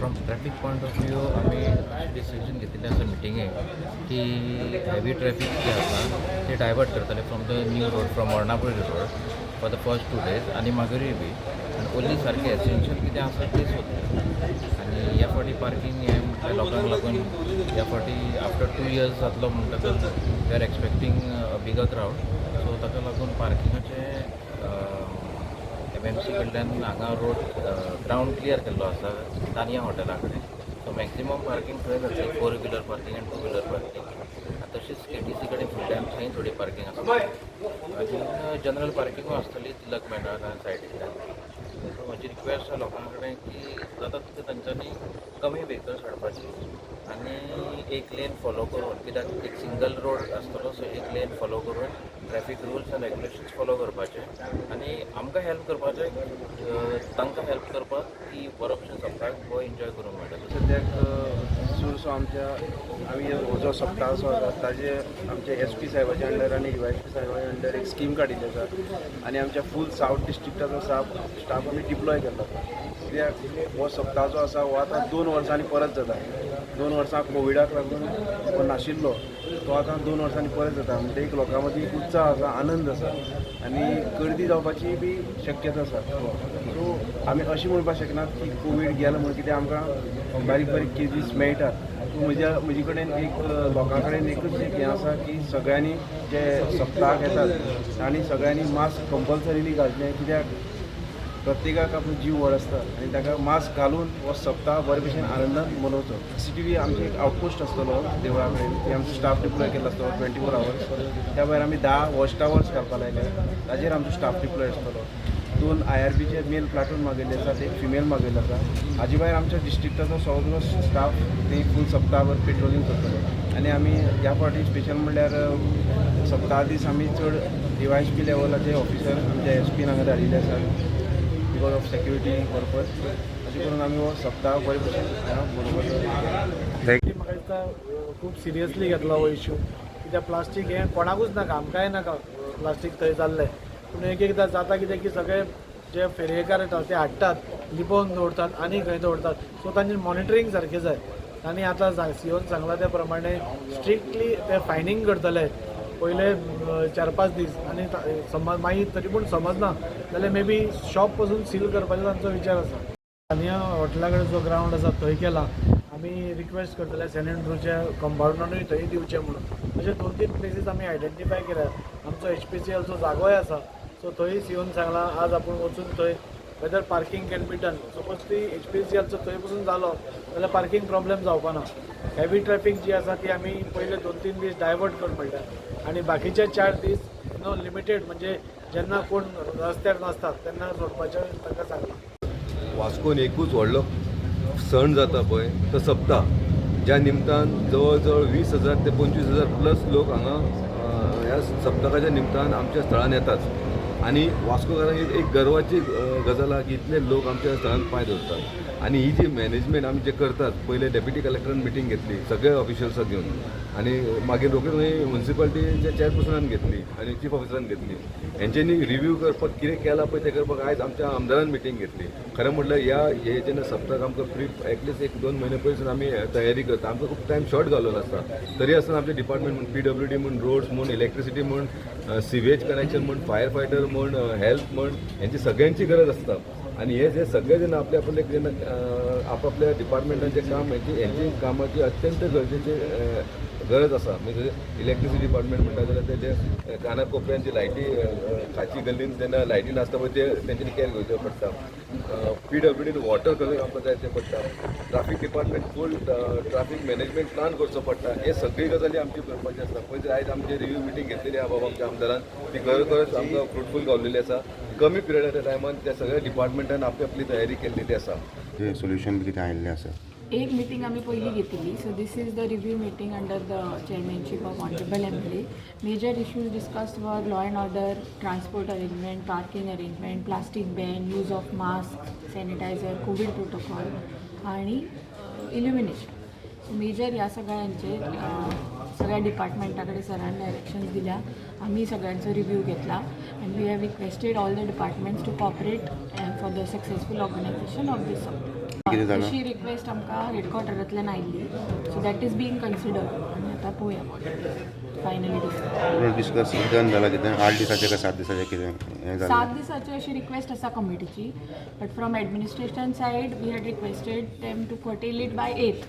From traffic point of view आमी decision घेतिल्लें आसा मिटिंगेक की हेवी ट्रॅफीक जे आसा ते डायवर्ट करतले from the new road, from Varnapuri road for the first 2 days आनी मागीरूय बी आनी ओन्ली सारकें एसेन्शियल कितें आसा तें सोदतले. आनी ह्या फावटी पार्कींग हें म्हटल्यार लोकांक लागून ह्या फावटी आफ्टर 2 इयर्स जातलो म्हणटकच we are expecting a bigger crowd, so ताका लागून पार्किंगाचें एमएमसी कडल्यान हांगा रोड ग्रावंड क्लियर केल्लो आसा तानिया हॉटेला कडेन. सो मॅक्सिमम पार्कींग थंय जातली, four wheeler parking आनी टू व्हिलर पार्कींग. तशीच केटीसी कडेन फुडल्यान थंय थोडी पार्कींग आसतली आनी जनरल पार्किंगूय आसतली तिलक मैदाना सायडींतल्यान. सो म्हजी रिक्वेस्ट आसा लोकां कडेन की जाता तितलें तांच्यांनी कमी व्हेकल्स हाडपाची आनी एक लेन फॉलो करून, कित्याक एक सिंगल रोड आसतलो, सो एक लेन फॉलो करून traffic rules and regulations follow करपाचे आनी आमकां हेल्प करपाचें, तांकां हेल्प करपाक की बरो भशेन सप्ताक हो एन्जॉय करूंक मेळटलो. सद्याक चडसो आमच्या आमी हो जो सप्ताह जो आसा ताजे आमच्या एस पी साहेबाच्या अंडर आनी डी वाय एस पी साहेबाच्या अंडर एक स्कीम काडिल्ली आसा आनी आमच्या फूल सावथ डिस्ट्रिक्टाचो स्टाफ आमी डिप्लॉय केल्लो आसा. कित्याक हो सप्ताह जो आसा हो आतां 2 वर्सांनी परत जाता. 2 वर्सां कोविडाक लागून हो नाशिल्लो, तो आतां 2 वर्सांनी परत जाता. म्हणजे एक लोकां मदीं एक उत्साह आसा, आनंद आसा आनी गर्दी जावपाची बी शक्यता आसा. सो आमी अशें म्हणपाक शकनात की कोवीड गेलो म्हूण कितें आमकां बारीक बारीक केजीस मेळटात. पूण म्हजे कडेन एक लोकां कडेन एकूच एक हें आसा की सगळ्यांनी जे सप्ताक येतात तांणी सगळ्यांनी मास्क कंपल्सरीली घालचें, कित्याक प्रत्येकाक आपलो जीव व्हड आसता आनी ताका मास्क घालून हो सप्ताह बरे भशेन आनंदान मनोवचो. सीसीटीव्ही आमचे एक आउटपोस्ट आसतलो देवळा कडेन, थंय आमचो स्टाफ डिप्लॉय केल्लो आसतलो 24 आवर्स. त्या भायर आमी 10 वॉच टावर्स घालपा लायले, ताजेर आमचो स्टाफ डिप्लॉय आसतलो. दोन आयआरबीचे मेल प्लाटून मागयल्ले आसात, एक फिमेल मागयल्लो आसा. हाजे भायर आमच्या डिस्ट्रिक्टाचो सगळो स्टाफ ते फूल सप्ताहभर पेट्रोलिंग करतलो. आनी आमी ह्या फावटी स्पेशल म्हणल्यार सप्ताह दीस आमी चड डी वाय एस पी लेवलाचे ऑफिसर आमच्या एस पीन हांगा धाडिल्ले आसात because of security purpose. अशें करून आमी हो सप्ताह बरे भशेन हांगा मनोवपाचो. म्हाका दिसता खूब सिरियसली घेतला हो इशू, कित्याक प्लास्टीक हें कोणाकूच नाका, आमकांय नाका प्लास्टीक थंय जाल्लें. पूण एक एकदां जाता कितें की सगळे जे फेरयेकार येतात ते हाडटात, लिपोवन दवरतात आनी खंय दवरतात. सो तांचें मॉनिटरींग सारकें जाय. आनी आतां सीओन सांगलां त्या प्रमाणे स्ट्रिक्टली ते फायनींग करतले पयले 4-5 दीस आनी समज मागीर तरी पूण समजना जाल्यार मे बी शॉप पसून सील करपाचो तांचो विचार आसा. आनी हॉटेला कडेन जो ग्रावंड आसा थंय केला. आमी रिक्वेस्ट करतले सेंट एंड्रूच्या कंपाउंडानूय थंय दिवचें म्हणून. अशे दोन तीन प्लेसीस आमी आयडेंटिफाय केल्या. आमचो एचपीसीएलचो जागोय आसा, सो थंय सीओन सांगलां आज आपूण वचून थंय whether parking can be done. Suppose ती एचपीसीएलचो थंय पसून जालो जाल्यार पार्कींग प्रॉब्लेम जावपा ना. हेवी ट्रॅफीक जी आसा ती आमी पयले 2-3 दीस डायवर्ट कर म्हणटा आनी बाकीचे 4 दीस नो लिमिटेड, म्हणजे जेन्ना कोण रस्त्यार नासतात तेन्ना सोडपाचें तांकां सांगलां. वास्कोन एकूच व्हडलो सण जाता पळय, तो सप्ता, ज्या निमतान जवळ जवळ 20,000 ते 25,000 प्लस लोक हांगा ह्या सप्तकाच्या निमतान आमच्या स्थळान येतात. आनी वास्कोकारांक एक गर्वाची गजाल आहा की इतले लोक आमच्या स्थळान पांय दवरतात. आनी ही जी मॅनेजमेंट आमी जे करतात, पयले डेप्युटी कलेक्टरान मिटींग घेतली सगळे ऑफिशियल्साक घेवन आनी मागीर रोखडीच मागीर म्युनिसिपालिटीच्या चेअरपर्सनान घेतली आनी चीफ ऑफिसरान घेतली. हेंच्यांनी रिव्यू करपाक कितें केलां पळय तें करपाक आयज आमच्या आमदारान मिटींग घेतली. खरें म्हटल्यार ह्या हे जेन्ना सप्तक आमकां प्री एटलिस्ट एक 2 म्हयने पयसून आमी तयारी करता. आमकां खूब टायम शॉर्ट घालोलो आसता, तरी आसतना आमचे डिपार्टमेंट म्हूण, पीडब्ल्यूडी म्हूण, रोड्स म्हूण, इलेक्ट्रिसिटी म्हूण, सिवेज कनेक्शन म्हूण, फायर फायटर म्हूण, हेल्थ म्हूण, हेंची सगळ्यांची गरज आसता. आनी हे जे सगळे जेन्ना आपले आपले जेन्ना आपापल्या डिपार्टमेंटांचें काम हेंची कामाची अत्यंत गरजेची गरज आसा. म्हणजे इलेक्ट्रिसिटी डिपार्टमेंट म्हणटा जाल्यार ते जे काना कोपऱ्यान जी लायटी खाची गल्लीन जेन्ना लायटी नासता पळय, ते तेंच्यांनी केअर घेवचें पडटा. पीडब्ल्यूडीन वॉटर कसो आमकां जाय तें पडटा. Traffic department full traffic management plan करचो पडटा. हे सगळी गजाली आमची करपाची आसता. पळय, आयज आमची रिव्यू मिटींग घेतलेली आहा बाबा आमच्या आमदारान, ती खरोखरच आमकां फ्रुटफूल गावलेली आसा. कमी पिरियडाच्या टायमान त्या सगळ्या डिपार्टमेंटान आपली आपली तयारी केल्लेली आसा. जे सोल्युशन कितें आयिल्लें आसा? एक मिटींग आमी पयलीं घेतिल्ली. So this is the review meeting under the chairmanship of honourable MLA. Major issues discussed were law and order, transport arrangement, parking arrangement, plastic ban, use of mask, sanitizer, Covid protocol आणि इल्युमिनेशन. So major ह्या सगळ्यांचेर सगळ्या डिपार्टमेंटा कडेन सरान directions दिल्या. आमी सगळ्यांचो review घेतला and we have requested all the departments to cooperate for the successful organization of this. कितें जालां? तशी रिक्वेस्ट आमकां हेडक्वॉर्टरांतल्यान आयिल्ली, so that is being considered आनी आतां पळोवया फायनली. डिस्कस डन जाला कितें, 8 दिसाचें काय 7 दिसाचें कितें हें सात जालें? दिसाची अशी रिक्वेस्ट आसा कमिटीची, but from administration side we had requested them to curtail it by 8th.